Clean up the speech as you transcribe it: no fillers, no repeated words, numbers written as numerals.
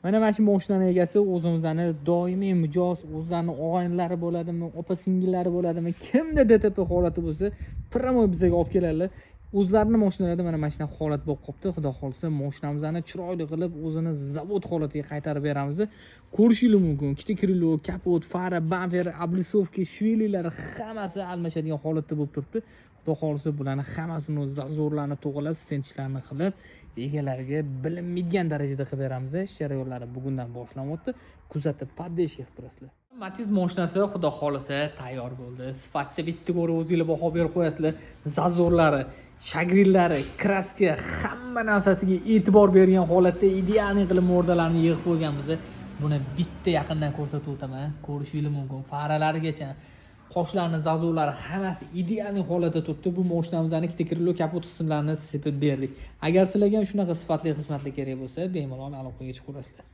Mana shu mashinani egasi o'zimizni doimiy mijoz, o'zlarini og'aynilari bo'ladimi, opa singillari bo'ladimi, kimda ДТП holati bo'lsa, прямой bizga olib keladilar. O'zlarini mashinalarida mana shunaqa holat bo'lib qolibdi. Xudo xohlasa, mashinamizni chiroyli qilib, o'zini zavod holatiga qaytarib beramiz. Ko'rishingiz mumkin, ikkita крыло, kapot, fara, bamper, облицовка, швеллер lari hammasi almashadigan holatda bo'lib turibdi. Xudo xohlasa, bularni hammasini зазор larni to'g'irlab, stentishlarni qilib, egalariga bilinmaydigan darajada qilib beramiz. Ish jarayonlari bugundan boshlanyapti, kuzatib, поддержка qilib turasizlar. Matiz mashinasi, xudo xohlasa, tayyor bo'ldi. Sifatda bitta ko'rib, o'zinglar baho berib qo'yasizlar. Зазор lari, shagrин lari, краска, hamma narsasiga e'tibor bergan holatda идеальный qilib морда larni yig'ib qo'yganmiz. Buni bitta yaqindan ko'rsatib o'taman, ko'rishingiz mumkin. Faralarigacha, qoshlarni зазор lari hammasi идеальный holatda turibdi. Bu mashinamizni ikkita крыло, kapot qismlarini sepib berdik. Agar sizlarga ham shunaqa sifatli xizmatlar kerak bo'lsa, bemalol aloqaga chiqaverasizlar.